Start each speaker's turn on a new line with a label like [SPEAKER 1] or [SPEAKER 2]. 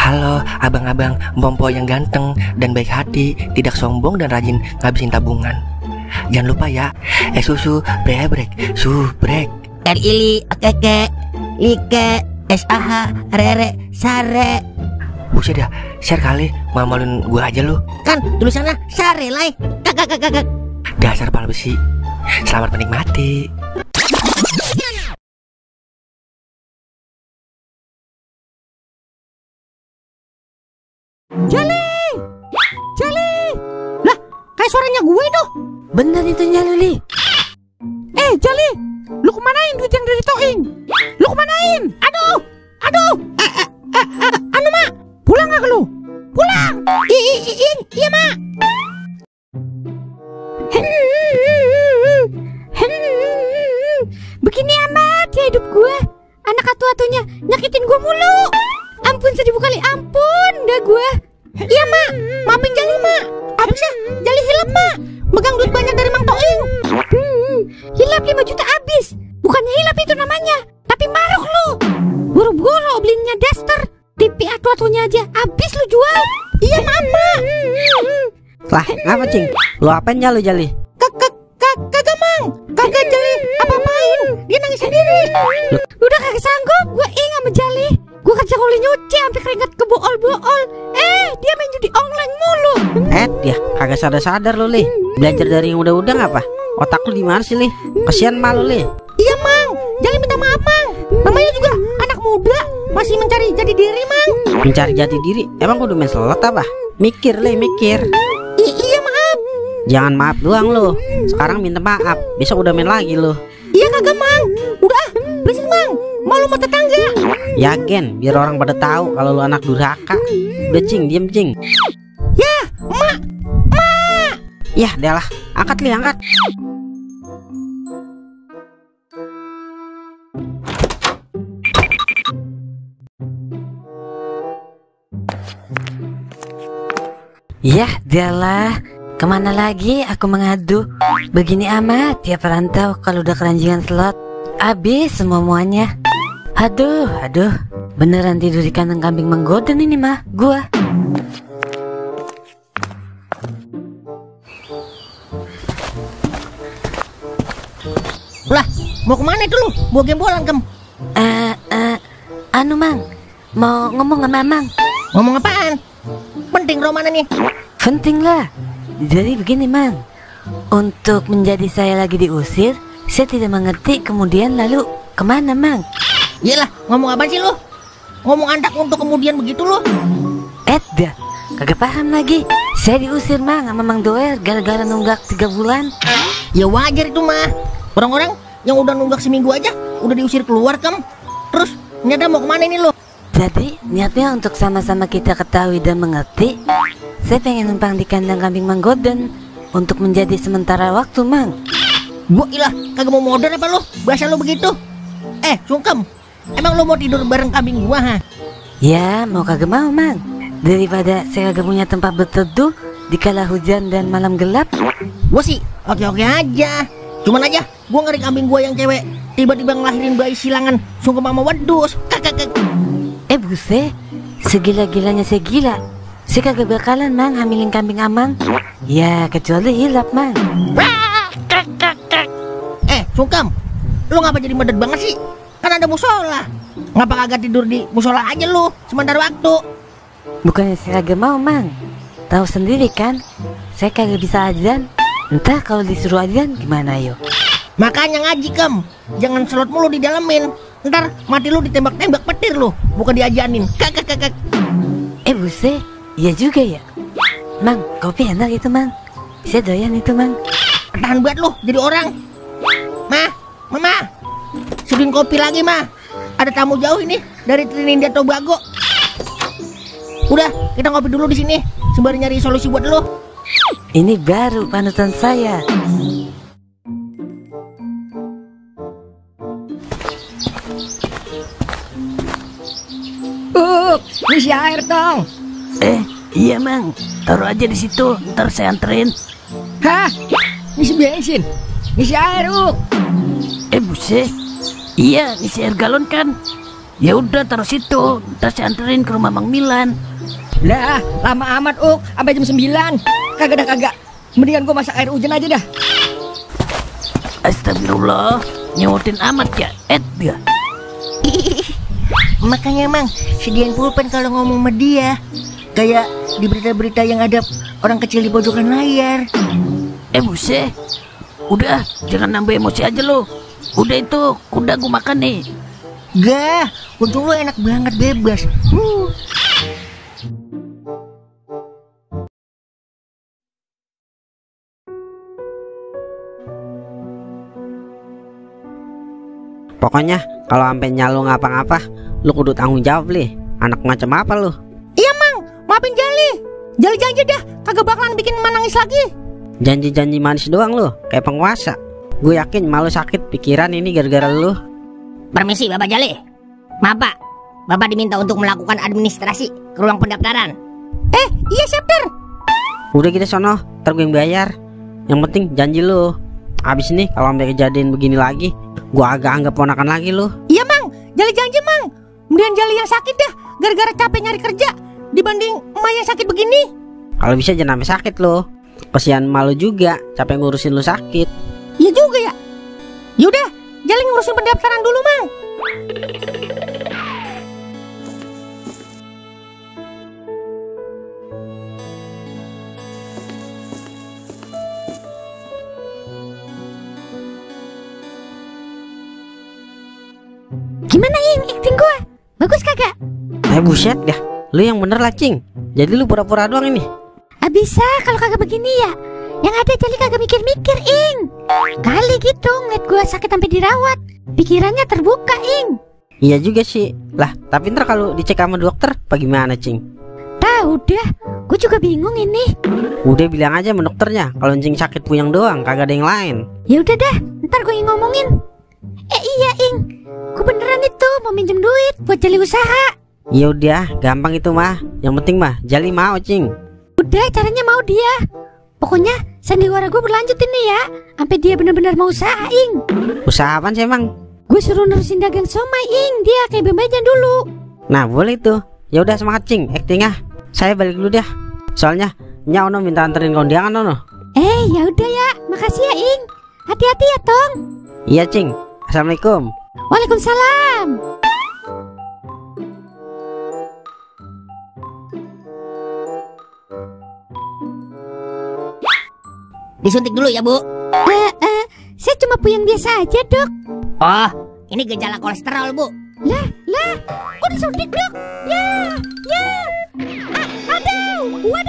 [SPEAKER 1] Halo abang-abang Bompo yang ganteng dan baik hati, tidak sombong dan rajin ngabisin tabungan. Jangan lupa ya, susu brebrek, subrek.
[SPEAKER 2] Ili, okeke, like, SAH, rere, sare.
[SPEAKER 1] Buset dah, share kali, malu-maluin gue aja lu.
[SPEAKER 2] Kan tulisannya sare lai. Kakak.
[SPEAKER 1] Dasar pala besi. Selamat menikmati.
[SPEAKER 3] Jali. Lah, kayak suaranya gue tuh.
[SPEAKER 2] Bener itu Jali.
[SPEAKER 3] Jali, lu kemanain duit yang dari Toing? Lu kemanain? Aduh. Anu mak, pulang gak lu? Pulang. Iya mak. Begini amat ya hidup gue. Anak atu-atunya nyakitin gue mulu. Ampun 1000 kali ampun dah gue. Iya mak, maafin Jali mak. Abisnya Jali hilap mak. Megang duit banyak dari Mang Toing. Hilap 5 juta abis. Bukannya hilap itu namanya, tapi maruk lu. Buru-buru belinya daster. TV atu-atunya aja abis lu jual. Iya mak.
[SPEAKER 2] Lah, ngapa cing? Lu apain Jali?
[SPEAKER 3] Kagak Mang. Kagak Jali apa-apain. Dia nangis sendiri. Udah kagak sanggup gue sama Jali. Gue kerja kuli nyuci sampai keringat kebool-bool. Dia main judi online mulu.
[SPEAKER 2] Dia kagak sadar lu Li. Belajar dari yang udah-udah ngapa? Otak lu di mana sih Li? Kasihan malu Li.
[SPEAKER 3] Iya Mang, Jali minta maaf Mang. Namanya juga anak muda, masih mencari jati diri Mang.
[SPEAKER 2] Mencari jati diri? Emang kudu main slot apa? Mikir Li, mikir.
[SPEAKER 3] Iya maaf.
[SPEAKER 2] Jangan maaf doang lu. Sekarang minta maaf, besok udah main lagi lu.
[SPEAKER 3] Iya kagak Mang. Udah, please Mang. Malu sama tetangga.
[SPEAKER 2] Ya Gen, biar orang pada tahu kalau lu anak durhaka. Udah cing, diem cing.
[SPEAKER 3] Ya, Mak.
[SPEAKER 2] Yah, dah lah. Angkat Li, angkat. Yah, dialah. Kemana lagi aku mengadu? Begini amat tiap rantau kalau udah keranjingan slot. Habis semua-muanya. Aduh. Beneran tidur di kandang kambing menggoden ini mah gua.
[SPEAKER 3] Lah, mau kemana itu lu? Bawa gembolan kem?
[SPEAKER 2] Anu Mang, mau ngomong sama Mang.
[SPEAKER 3] Ngomong apaan? Penting romana nih?
[SPEAKER 2] Penting lah. Jadi begini Mang, untuk menjadi saya lagi diusir, saya tidak mengerti kemudian lalu kemana Mang?
[SPEAKER 3] Iyalah, ngomong apa sih lu? Ngomong andak untuk kemudian begitu lu?
[SPEAKER 2] Dah, kagak paham lagi. Saya diusir Mang sama Mang Doer gara-gara nunggak 3 bulan.
[SPEAKER 3] Ya wajar itu mah. Orang-orang yang udah nunggak seminggu aja udah diusir keluar kem. Terus nyata mau kemana ini lu?
[SPEAKER 2] Jadi niatnya untuk sama-sama kita ketahui dan mengerti. Saya pengen numpang di kandang kambing Mang Goden untuk menjadi sementara waktu Mang.
[SPEAKER 3] Gua ilah, kagak mau modern apa lu? Bahasa lu begitu. Sungkem. Emang lu mau tidur bareng kambing gua ha?
[SPEAKER 2] Ya mau kagak mau Mang. Daripada saya kagak punya tempat berteduh di kala hujan dan malam gelap.
[SPEAKER 3] Gua sih oke-oke aja. Cuman aja gua ngeri kambing gua yang cewek tiba-tiba ngelahirin bayi silangan sungkem sama wedus.
[SPEAKER 2] Buset, segila-gilanya saya gila. Saya kagak bakalan Mang hamilin kambing Amang. Ya kecuali hilap Mang.
[SPEAKER 3] Sungkem, lu ngapa jadi medet banget sih? Kan ada musola. Ngapa kagak tidur di musola aja lu sementara waktu?
[SPEAKER 2] Bukannya saya kagak mau Mang. Tahu sendiri kan, saya kagak bisa azan. Entah kalau disuruh azan gimana yo.
[SPEAKER 3] Makanya ngaji Kem, jangan selot mulu di dalemin. Ntar mati lu ditembak-tembak petir lu, bukan diajanin. Kakak.
[SPEAKER 2] Buset, iya juga ya. Mang, kopi enak itu Mang. Saya doyan itu Mang.
[SPEAKER 3] Tahan banget lu jadi orang. Mama, sediin kopi lagi mah. Ada tamu jauh ini dari Trinidad Tobago. Udah, kita ngopi dulu di sini sembari nyari solusi buat lu.
[SPEAKER 2] Ini baru panutan saya.
[SPEAKER 3] Ngisi air dong.
[SPEAKER 2] Iya Mang, taruh aja di situ, ntar saya anterin.
[SPEAKER 3] Hah? Ngisi bensin? Ngisi air,
[SPEAKER 2] Buset. Iya, ngisi air galon kan. Ya udah taruh situ, ntar saya anterin ke rumah Mang Milan.
[SPEAKER 4] Lah, lama amat sampai jam 9. Kagak. Mendingan gua masak air hujan aja dah.
[SPEAKER 2] Astagfirullah, nyewotin amat ya, dia.
[SPEAKER 1] Makanya Mang, sediain pulpen kalau ngomong sama dia. Kayak di berita-berita yang ada orang kecil di pojokan layar.
[SPEAKER 2] Buset. Udah, jangan nambah emosi aja lo. Udah itu, kuda gua makan nih.
[SPEAKER 1] Gah, untung lu enak banget bebas.
[SPEAKER 5] Pokoknya kalau sampai nyalo ngapa-ngapa, lu kudu tanggung jawab li. Anak macam apa lu?
[SPEAKER 3] Iya Mang, maafin Jali. Jali janji dah, kagak bakalan bikin emak nangis lagi.
[SPEAKER 5] Janji-janji manis doang lu, kayak penguasa. Gue yakin malu sakit pikiran ini gara-gara lu.
[SPEAKER 6] Permisi Bapak Jali. Maaf Pak, Bapak diminta untuk melakukan administrasi ke ruang pendaftaran.
[SPEAKER 3] Iya Septer.
[SPEAKER 5] Udah kita sono, ntar gue yang bayar. Yang penting janji lu. Abis ini kalau sampai kejadian begini lagi, gua agak anggap ponakan lagi lu.
[SPEAKER 3] Iya Mang, Jali janji Mang. Kemudian Jali yang sakit dah, gara-gara capek nyari kerja dibanding emak yang sakit begini.
[SPEAKER 5] Kalau bisa jangan sampai sakit lu. Kesian malu juga, capek ngurusin lu sakit.
[SPEAKER 3] Iya juga ya. Yaudah, Jali ngurusin pendaftaran dulu Mang. Gimana Ing, acting gua? Bagus kagak?
[SPEAKER 5] Buset dah, lu yang bener lah Cing. Jadi lu pura-pura doang ini.
[SPEAKER 3] Bisa kalau kagak begini ya. Yang ada Jali kagak mikir-mikir Ing. Kali gitu ngeliat gua sakit sampai dirawat, pikirannya terbuka Ing.
[SPEAKER 5] Iya juga sih. Lah, tapi ntar kalau dicek sama dokter, bagaimana Cing?
[SPEAKER 3] Tahu dah, gua juga bingung ini.
[SPEAKER 5] Udah bilang aja sama dokternya, kalau Cing sakit puyeng doang, kagak ada yang lain.
[SPEAKER 3] Ya udah dah, ntar gua yang ngomongin. Iya Ing, gua beneran itu mau minjem duit buat Jali usaha.
[SPEAKER 5] Ya udah, gampang itu mah. Yang penting mah Jali mau Cing.
[SPEAKER 3] Udah, caranya mau dia. Pokoknya sandiwara gue berlanjut ini ya, sampai dia benar-benar mau usaha Ing.
[SPEAKER 5] Usaha apaan sih emang?
[SPEAKER 3] Gue suruh nerusin dagang somai Ing, dia kayak Bembejan dulu.
[SPEAKER 5] Nah boleh tuh. Ya udah semangat Cing, acting ah. Saya balik dulu dah. Soalnya Nya Ono minta anterin ke undangan Ono.
[SPEAKER 3] Ya udah ya, makasih ya Ing. Hati-hati ya Tong.
[SPEAKER 5] Iya Cing. Assalamualaikum.
[SPEAKER 3] Waalaikumsalam.
[SPEAKER 6] Disuntik dulu ya Bu.
[SPEAKER 3] Saya cuma puyeng biasa aja Dok.
[SPEAKER 6] Oh, ini gejala kolesterol Bu.
[SPEAKER 3] Lah, kok disuntik Dok? Ya. Aduh, waduh.